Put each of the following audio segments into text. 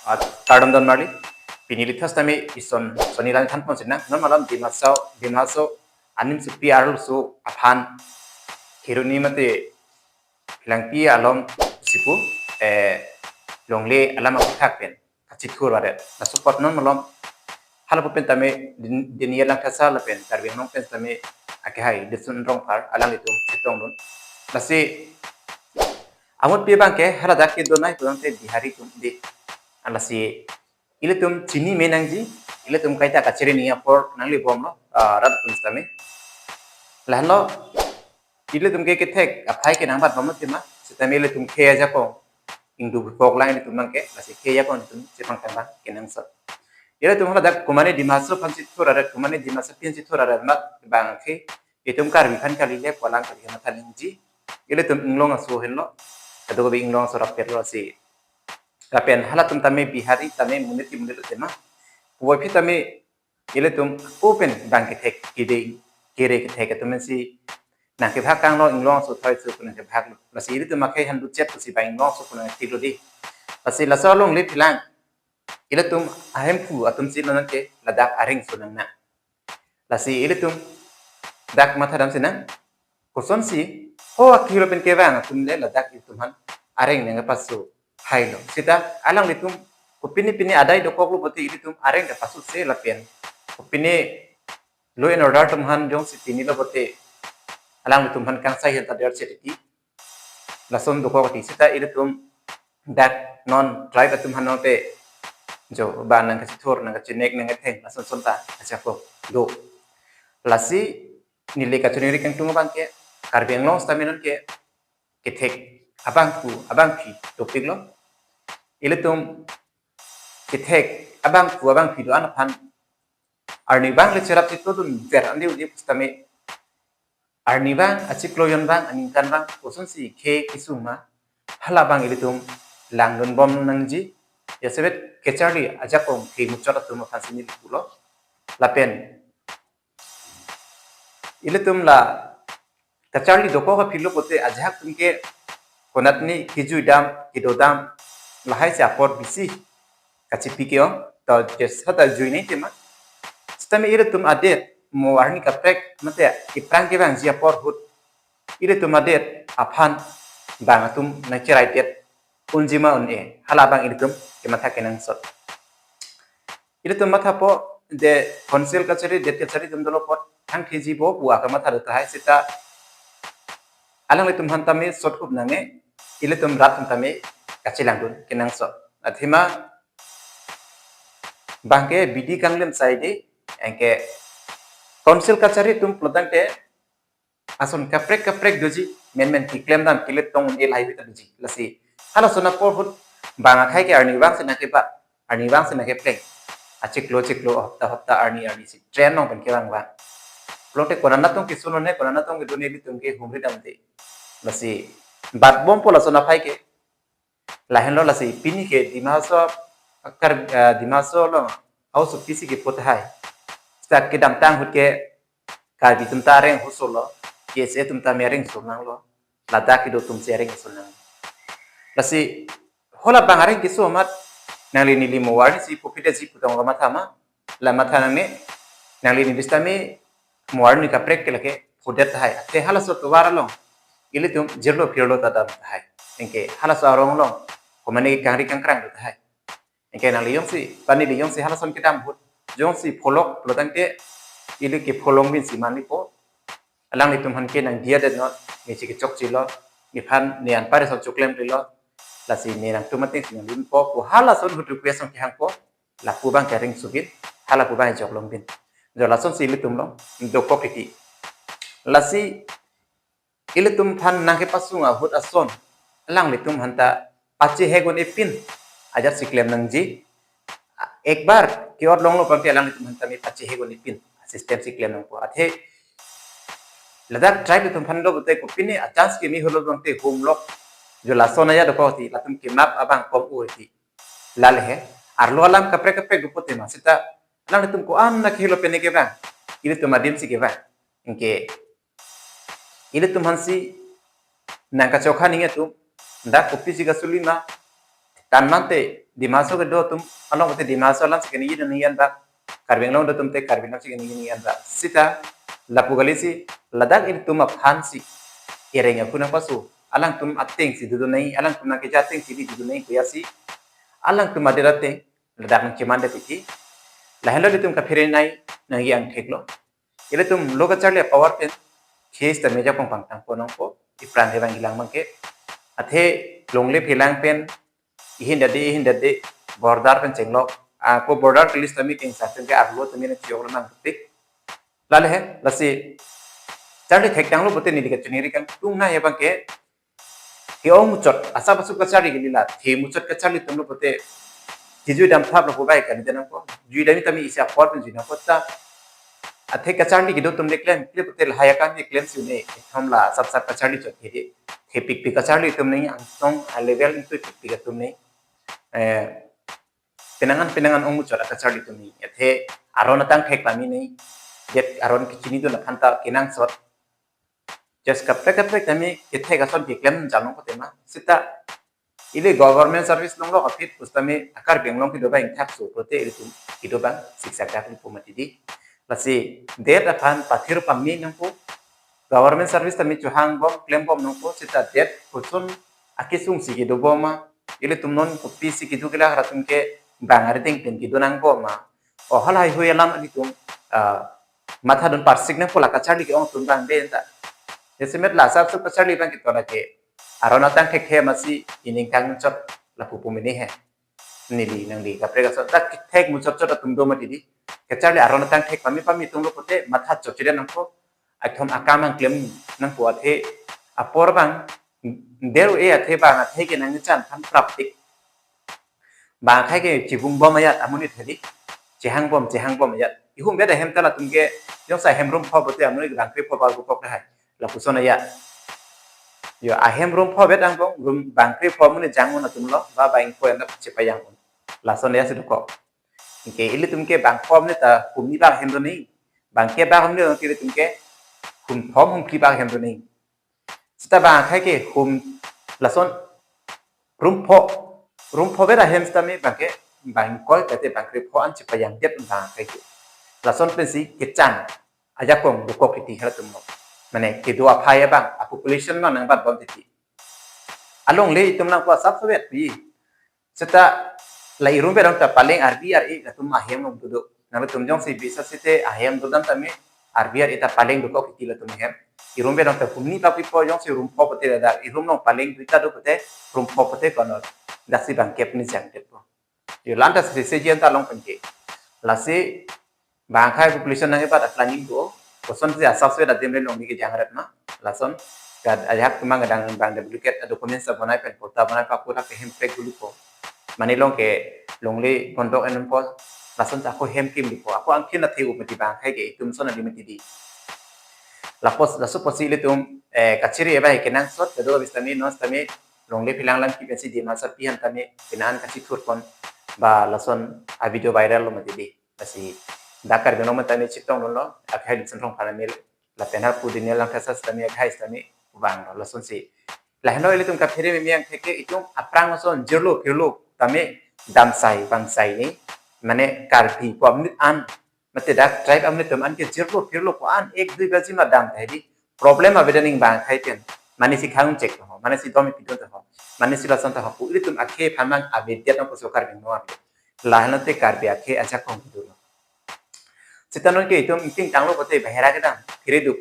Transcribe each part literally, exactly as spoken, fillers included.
Ah, kardom don marli. Pini lithas tame ison soni lang than pon sinang. Non malom Dima Hasao, Dima Hasao anim supi arloso aphan Kheroni mate Phelangpi along si pu, eh, longle alam aputhak pen kachithur aret. Laso apot non malom halapu pen tame Din-, Dini Langthasa lapen Karbi Anglong pen tame akehai Desun Rongphar alanglitum chetongdun. Lasi amutpi abangke haladak kedo nai pulang te Bihari atum dei. Lasi ilitum chini me nangji, ilitum kaita kachere ni apor nangli bomlo, ah, rat atum sitame. Lahenlo, ilitum ke kethek aphai ke nangbat bomlo tema, sitame ilitum khei ajakong ingduk pok lang ilitum nangke, lasi khei ajakong ilitum chepangtang abang kenangsot. Ilitum haladak komane Dima Hasao aphan chithur aret, komane Dimasa aphan chithur aret amat abangke, itum Karbi aphan kali le pu alam kali matha nangji. Ilitum Inglong aso henlo, kadokave Inglong aso rapetlo si. Lapen halatum tame Bihari tame monit ti monit lo tema. Puvoiphit tame ilitum ako pen bang kethek kede kere kethek atum si nangkebhak kanglo, Inglong aso thoi aso pu nangkebhaklo. Lasi ilitum akhei handu chet si bang Inglong aso pu nangketheklo dei. Lasi laso alongle phelang ilitum ahemphu atum si lo nangke ladak areng so nangnang. Lasi ilitum dak mathadam sinang. Kosonsi ho akehelo pen kevang atum le ladak ilitum aphan areng nangpaso hailo. Sita alanglitum kopine pine adai dokoklo pulote ilitum areng ta pasose lapen kopine law and order atum aphan jongsi pinilo pulote alanglitum aphan kangsai hen ta der chetiki. Lason dokok ti sita ilitum dak non tribe atum aphan non te jo ba nangkachithur, nangkachinek, nangketheng, lason son ta ajakong do. Lasi neli kachiningri kangtung abangke Karbi Anglong sitame nonke kethek abangku abangpi topik lo. Ilitum kethek abangku abangpi do-an aphan arnivang le cherap chitodun ver ande udi pu sitame arnivang, achiklo jon vang, aningkan vang, kosonsi khei kesung ma, halabang ilitum langdun bom nangji. Jasemet kacharli ajakong khei muchot atum aphan si neli pulo. Lapen ilitum la kacharli dokok aphi lo pulote ajahak atum ke konatne kejui dam, kedo dam, lahai si apor bisi kachipi ke-ong, to jesa ta jui nai tema. Sitame ilitum adet mo arni kaprek mate iprang kevangji apor ahut ilitum adet aphan bang atum nangcheraidet unji ma un-e, halabang ilitum kematha kenangsot. Ilitum mathapo de council kachari, det kachari atum dolo apot thang khiji bo pu akamatha do tahai sita alanglitum aphan tame sot hup nangne, ilitum rat aphan tame kachelangdun kenangsot. Athema bangke bidi kanglem sai dei, anke council kachari atum pulotangte ason kaprek kaprek doji, menmen keklem dam kelet tong un-e lahai ta doji. Lasi halason apor ahut bang akhei ke arnivang si nangkeba, arnivang si nangkepleng. Achiklo chiklo, hopta hopta, arni arni si train along pen kevang vang. Pulote konat atum kesun un-e, konat atum kedun-e ilitum ke humri damde. Lasi bat bompo lason aphai ke. Lahenlo lasi pini ke Dima Hasao akar, eh, Dima Hasao along aoso pisi kepu tahai. Sita kedamtang ahut ke Karbi atum ta areng ahut solo, K S A atum ta me areng so nanglo, ladak kedo atum si areng so nang. Lasi halabang areng keso amat nangli neli mo warni si puphit si putong kamatha ma, la matha nangne, nangli neli sitame mo warni kaprek ke lake phudet tahai. Athe halaso tovar along ilitum jirlo phirlo ta dam tahai. Anke halaso arong along komane kangri kangkrang do tahai. Anke nangli jongsi, pani neli jongsi halason kedam ahut jongsi pholok pulotangte ili kepholong bin si manipo. Alanglitum aphan ke nangdiya det non, neli si kechokche lo, neliphan ne anpar ason choklemlo, lasi ne nangtum ateng si nangdunpo pu halason ahut request nangkehangpo, lapu abang ke areng so bin, halapu abang joklong bin. Jo lasonsi ilitum along dokok titi. Lasi ilitum aphan nangkepasung ahut ason alanglitum aphanta pachehek un-e pin ajat si klem nangji. Ekbar ke-ot longlo pangke alanglitum aphanta me pachehek un-e pin system si klem nangpo. Athe ladak tribe atum aphan lo pulote kopine a-chance keme holo pulote humlok, jo lason ajat dokok ti, latum kemap abang kom ur ti. Lale he, arlo alam kaprek kaprek dopo tema sita alanglitum ko-an na kehelo pen kevang, ilitum adim si kevang. Anke ilitum aphan si nangkachokha ningje atum, dak kopisi kasuli ma, tan mante Dima Hasao kedo atum along pute Dima Hasao alam si keningje ningje an bak, Karbi Anglong do atum te Karbi Anglong si keningje ningje an bak. Sita lapu kali si ladak ilitum aphan si ereng aku nangpaso, alangtum ateng si dodun nangji, alangtum nangkeja ateng si dodun nangji pu ya si alangtum adet ateng ladak nangcheman det titi. Lahenlo ilitum kaphere nai nangji angthek lo. Ilitum lo kacharli power pen case ta meja kong pangtang ponong po, ipran hebang hilang bangke. Athe longle phelang pen ihin dade, ihin dade, border pen chenglok. Ako border police tame keng sa pen ke arlo tame nangchiyok nangpik. Lale he, lasi charli thektang lo pute neli kachiningri kangtung na hebang ke, ke-ong muchot, asap asap kacharli kali la, the muchot kacharli atum lo pute, thejui dam thap lo pu bai kali denang ko, jui dam tame isi apor pen jui nang ko ta, athe kacharli kedo atum le klem, kle pute lahai akam le klem si un-e, ithom la asap asap kacharli chot ke de, thepikpik kacharli atum ne, angsong a level itu pikpik atum ne, eh, penang an penang an ong muchot akacharli atum ne, athe aron atang thek pamine, det aron kechinidun aphan ta kenangsot, just kaprek kaprek tame kethek ason keklem jalong ko tema. Sita ili government service along lo aphi pusitame a Karbi Anglong kedo abang ingthak so pute ilitum kedo abang siksa dak lipo mati di. Lasi det aphan pathir pame nangpo. Government service tame chohang bom, klem bom nangpo, sita det koson akesung si kedo bom ma. Ilitum non kopi si kedo ke lahai atum ke bang arideng pen kedo nang bom ma. O halahai hui alam ilitum, ah, mathadun parsik nangpo la kacharli ke-ong atum abang de ta. Jasemet la asap asap kacharli abang keton ake aron atang thek he masi ining kangchot lapu pamine he. Neli nangli kaprek ason ta kethek muchot chot atum do mati di. Kacharli aron atang thek pame pame atum lo pute matha chot chiden nangpo. Athom akam angklem nangpo athe apor abang der-e athe bang athe ke nangchan than praptik. Bang akhai ke chibung bom ayat amonit hedi. Chehang bom, chehang bom ayat. Ihum beda hem ta latum ke, jongsi ahem rumpho pute amonit bangkrepho bal bukok dahai. Lapuson ayat. Yo, ahem rumpho bet angbong, rum bangkrepho amonit jang un atum lo, ba bang ingkoi anat chepajang un. Lason ayat si dokok. Anke ilitum ke bangphom ne ta humni bak hem do ne. Bangkep bak hem do ne, ilitum ke humphom humphli bak hem do ne. Sita bang akhai ke hum lason rumpho, rumpho bet ahem sitame bangke bang ingkoi kate bangkrepho an chepajang det bang akhai ke. Lason pensi kechan ajakong dokok titi halatum lo. Mane kedo aphai abang, a population abang nangbat bom titi. Alongle itum nangpo asap sovet pi. Sita la irum bedang ta paleng arbi ar-e latum ahem along dodo. Nangtum jongsi bisa site ahem dodam tame arbi ar-e ta paleng dokok titi latum ahem. Irum bedang ta humni bak pipo jongsi rumpho pute ladak. Irum along paleng duita do pute rumpho pute konor. Daksi bangkep ni jang det po. Yo lanta si sejian ta long penke. Lasi bang akhai population nangkebat a planning do. Koson si asap sovet adim le longle kejang ret ma. Lason. Kad ajak kemang kedang bang duplicate a documents ta bonai pen patta bonai pa pura ke hem pek dulu po. Mane along ke longle bondok enun po. Lason ako hem kim di po. Ako angkin athe u mati bang akhai ke itum son adi mati di. Lapos laso apotsi ilitum, eh, kachiri eba he kenangsot kedo abis tame non sitame longle phelang alam kepi pensi Dima Hasao aphan tame penang an kachithur pon ba lason a video viral lo mati di. Lasi dak Karbi Anglong tame chetong lo, akhai Luksen Rongphar amel, lapen ha pu Daniel Langthasa sitame akhai sitame vang lo lasonsi. Lahenlo ilitum kaphere meme angthek ke itum aphrang ason jirlo phirlo tame damsai bangsai ne, mane Karbi pu amonit an, mate dak tribe amonit atum an ke jirlo phirlo ko an ek dui baji ma dam tahai di. Problem avedet aning bang akhai pen. Mane si khang chek ho, mane si dom pidun ho, mane si lason ho. Pu ilitum akhei aphan mang avedet nangpo so Karbi Anglong. Lahenlo te Karbi akhei ajakong kedo lo. Sita non ke itum ingting tanglo pute bahera kedam, phire duk.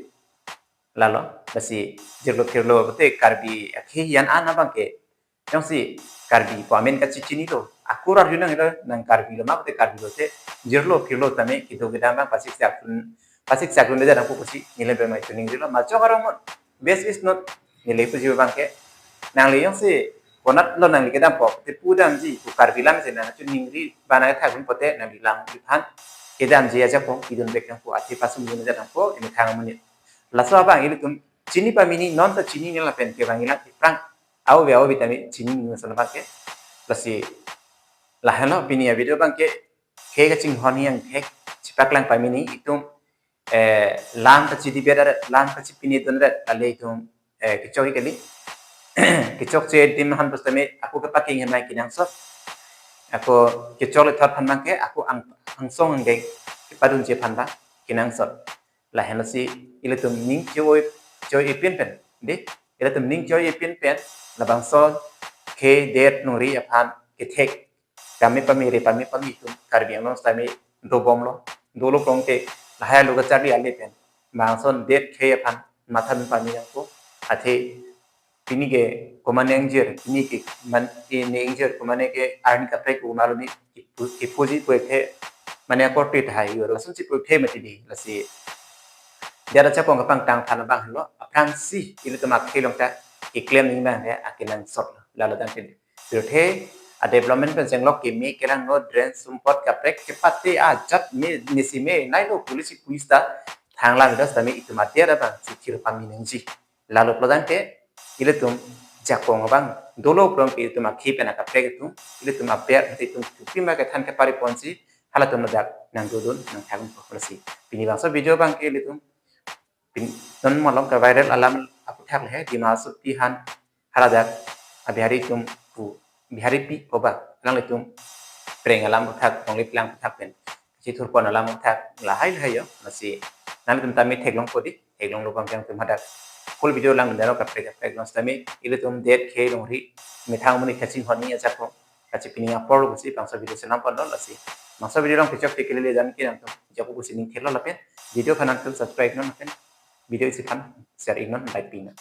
Lalo, lasi jirlo phirlo pute Karbi akhei an an abang ke. Jongsi Karbi pu amen kachechini do. Akur arju nang ilo nang Karbi lo ma pute Karbi lo te. Jirlo phirlo tame kedo kedam abang pasik saklun, pasik saklun de jadang pu pusi neli pen mai tuning rilo. Majok arong mon. Best is not neli puji abang ke. Nangli jongsi konat lo nangli kedam po, te pu damji, pu Karbi lam si nang chu ningri bana thak pute nangli lam iphan kedamji ajakong idun bek nangpo, athe pasung dun jadang po, ini khang amonit. Laso abang ilitum chini pamini non ta chini ne lapen ke bang ilang iprang. Au be au be tame chini ne sana abang ke. Lasi lahenlo pini a video abang ke, ke kachinghon yang ke chepaklang pamini itum, eh, lam kachidi beda lam kachipini dun ret ale itum, eh, kechok ikali. Kechokche adim aphan pusitame ako ke paking henai kenangsot. ako kechok le thot aphan abang ke ako ang angsong angdeng kepadunji aphan abang kenangsot. Lahenlo si ilitum ning choi choi ipin pen, dei, ilitum ning choi ipin pen labangso khei det longri aphan kethek kami pami re pami pami atum Karbi Anglong sitame dobomlo, dolo prong te lahai lo kacharli ale pen bangson det khei aphan matha pami nangpo. Athe pini ke komat ingjir, pini ke man ingjir komat ke arni kaprek umalo ni kipu- kipuji puethe mane akorte tahai yo lason si puethe mati dei. Lasi dia ajakong kapangtang aphan abang lo aphrangsi ilitum akhei along ta keklem ning abang ya akenangsot lo. Lalo tangte dei. Pirthe a development pen jenglok keme kerang lo, drain sumpot kaprek kepate ajat me nisi me nai lo police police ta thanglang das tame itum adia abang si thir pami nangji. Lalo pulo tangte ilitum ajakong abang dolo prong ke itum akhei pen akaprek atum, ilitum aber mate itum tupi ma kethan kepari ponsi halatum ladak nangdodun nangthakdun pulo si. Pini bangso video abang ke ilitum pin non malom ke viral alam aputhak le Dima Hasao Tehan haladak a Bihari atum pu Bihari pi koba alanglitum preng alam aputhak, longle plang aputhak pen kachithurpon alam aputhak lahai lahai yo. Lasi nanglitum tame theklongpo dei, theklonglo abang ke nangtum hadak full video langdun daro kaprek kaprek. Lasi tame ilitum det khei longri methang amonit kachinghon ni ajakong kachipining apor pusi bangso video selam pon lo. Lasi bangso video along kechok te kelele jam ke nangtum jako pusi ning thelo lapen video aphan nangtum subscribe non lapen video isi aphan share non, like pi non.